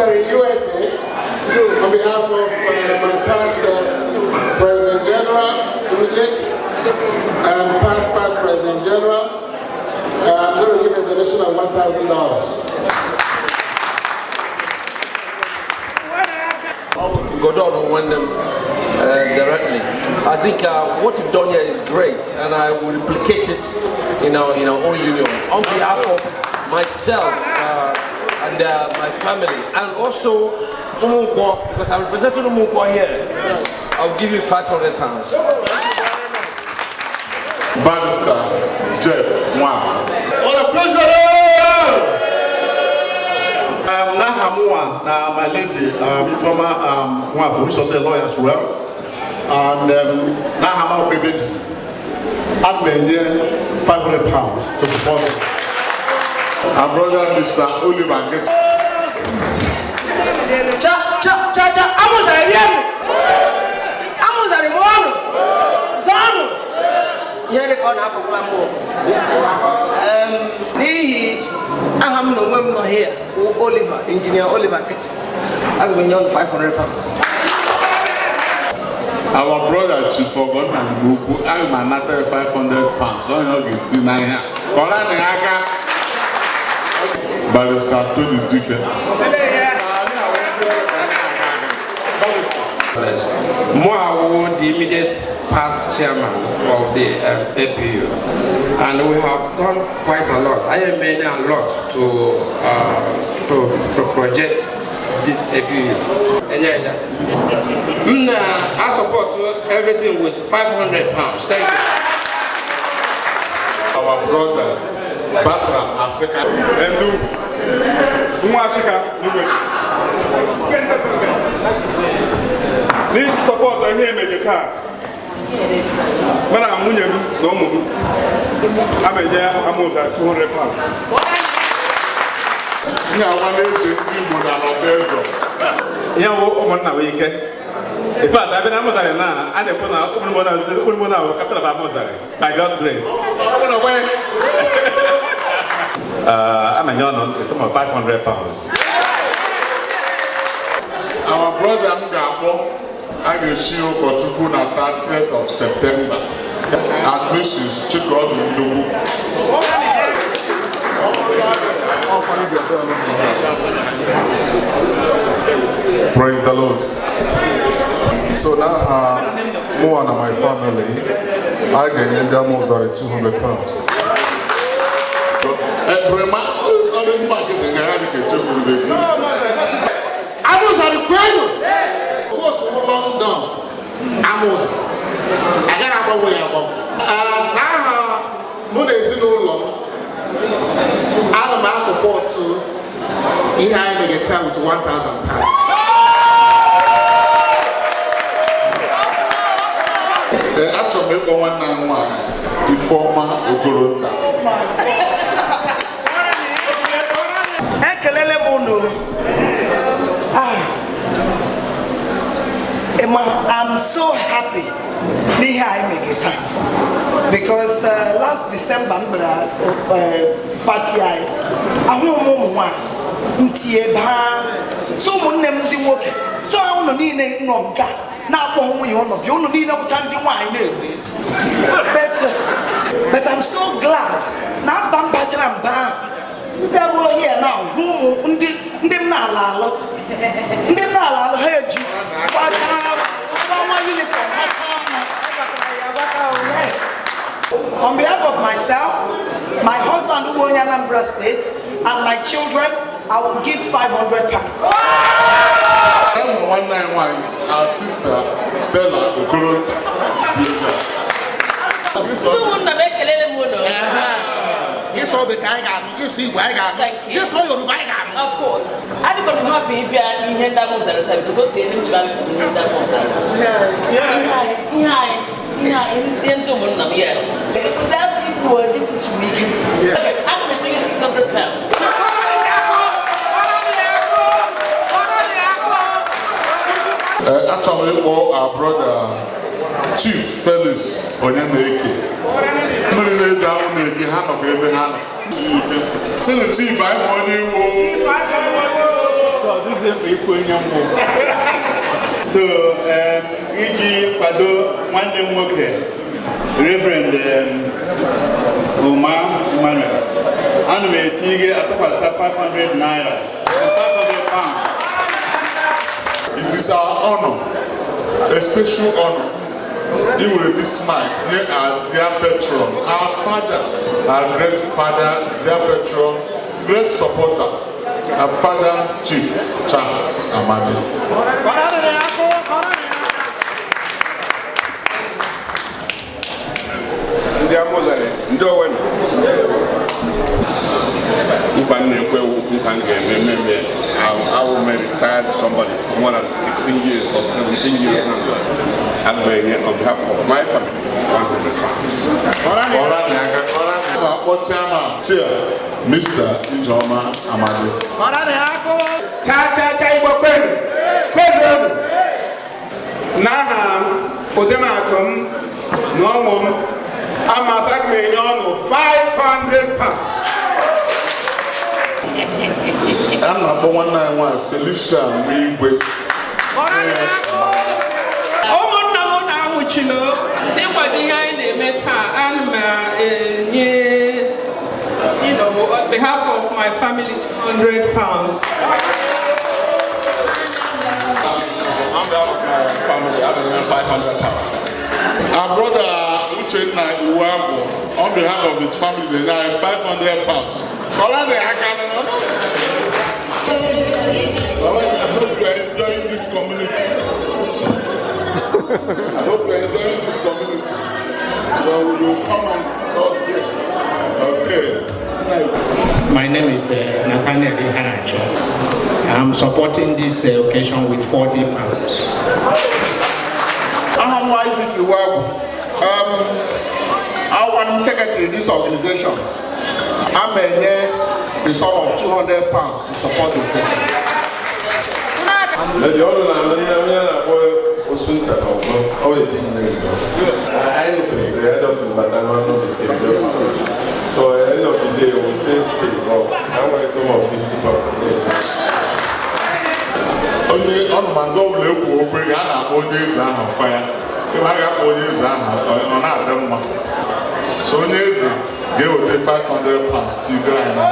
Amuzari USA, on behalf of my past President General, immediate, and past President General, I'm going to give a donation of $1,000. Godon won them directly. I think what you've done here is great, and I will replicate it in our own union on behalf of myself and my family, and also Umunkwo, because I represent Umunkwo here. I'll give you £500. Barrister Jeff Nwafọ. Ọ na president! N'aha mụnwa na my lady Ifeoma Nwafọ, who is also a lawyer as well, and n'aha m Okwebezi, ana m enye £500 to support him. Our brother Mr. Oliver Nketi. Cha cha cha cha, Amụzara rienụ, Amụzara mụọnụ, zọọnụ ihe dị ka ọ na-apụkwala m o. N'ihi aha m na onwe m nọ here wụ Oliver, Engineer Oliver Nkịtị, aga m enye ọnụ £500. Our brother Chief Ogonna Mgbe aga m anata ya £500 onye ọ ga-eti n'ahịa. Kọrọ na ya aka. Barrister Tony Dike. Barrister. Moawo, the immediate past chairman of the APU, and we have done quite a lot. I am made a lot to project this APU. I support everything with £500. Thank you. Our brother Batram Asika. Endu nwa Ashika n'igwe n'iji support ihe emeje taa, mana nwunye m na ụmụ m ama enye Amụza £200. Ihe awa na-eze ndị Igbo n'ala Belgium. Ihe wụ ụmụnna wee ike. In fact, abịa na Amụzarị na a na-ekwu na ụmụnne na capital of Amụzarị by God's grace. Ụmụnna kwe. Ama enye ọnụ a sum of £500. Our brother m ga-akpọ a ga-esi ụkọchukwu na 30th of September and Mrs. Chikodu Ndugwu. Praise the Lord. So now, mụ and my family, I ga-enye ndị Amụzarị £200. Ebrema ọrụ mba nkịtị nga ya dị ka echefuru n'eti. Amụzari kwenu! Course London, Amụza, agaghị agbanwe ya agbanwe. N'aha mụ na ezinụlọ m, ana m a-support ihe anyị mere taa with £1,000. Ee, achọrọ m ịkpọ nwanne m nwaanyị Ifeọma Okoronta. Ekelele m unu. Ah, Emma, I'm so happy n'ihe anyị mere taa because last December m bịara party anyị, ahụghị m ụmụ nwaanyị ntinye baa so ụmụnne m ndị nwoke so unu niile nọ nga na-akpọghị nwunye ụnụ bịa, unu niile kwụcha ndị nwaanyị na-egbu, but I'm so glad na after m bachara mba ahụ m bịaruo here now hụ ụmụ ndị m na-ala alụ, ndị m na-ala alụ ha eju gbachaa gbawa uniform gbachaa mma. On behalf of myself, my husband who onye Anambra State, and my children, I will give £500. E nwere nwanne anyị nwaanyị, our sister Stella Okoronta. Ụmụnna m, ekelele m unu. Gị sọ Bekee anyị ga-anụ, gị sọ Igbo anyị ga-anụ, Thank you. gị sọ Yoruba anyị ga-anụ. Of course. Adịkwara m happy ịbịa ihe ndị Amụzara taa because o teele m jiri abịa ihe ndị Amụzara. Ihe anyị ihe ndị ụmụnna m, yes. Without ikwu ikwusiri ike. Aga m etinye £600. Ee, achọrọ m ịkpọ our brother Chief Felix Onyeneke. Mmiri na-edo anwụ na-eke ha nọkwa ebe ha nọ. Sị na Chief anyị ma onye iwu. Ọ dịghịzi mkpa ikwu onye mmụọ. So iji kwado nwanne m nwoke, Reverend Uma Emmanuel, ana m etinye atụkwasị 500 naira, £500. It is our honor, a special honor. He will this mic near our dear patron, our father, our great father, dear patron, great supporter, our father, Chief Charles Amadi. Ndị Amụzari, ndị Owen, nkwa m na-ekwe, nkwa m ga-eme mmemme. I will retired somebody for more than 16 years or 17 years now. I'm doing it on behalf of my family, £100. Ọra na aka, ọra na akpọ chairman, chair, Mr. Ijeoma Amadi. Cha cha cha, Igbo kwenu, kwezuonu! N'aha odemakụ m na ụmụ m, amasị aga m enye ọnụ £500. A na-akpọ nwanne anyị nwaanyị Felicia Nwigwe. Ụmụnna m na-anwụchilo n'ịkwado ihe anyị na-eme taa. Ana m enye, on behalf of my family, £200. On behalf of my family, I'm doing £500. Our brother Uchenna Iwuagwu, on behalf of his family, they now £500. Ọra na aka nọ. All right, I hope you are enjoying this community. I hope you are enjoying this community. So we will come and talk here. Okay. My name is Nathaniel Ihanacho. I'm supporting this occasion with £40. Aha m Isaac Iwagwu. I'm secretary this organization. I'm enye the sum of £200 to support the occasion. Lady, ọrụ na onye onye na-akpọ Osunta na ọgbọ ọ wee big name. I look at it, I just bata n'ọnụ the thing just so at the end of the day, we still say, oh, I want some of £50 today. Onye ọnụma ndị ọbụla ekwu okwu ego a na-akpọ onye eze ahụ nkwa ya ebe a ga-akpọ onye eze ahụ, ọ na-adị mma. So onye eze ga-eweta £500 tigoro anyị.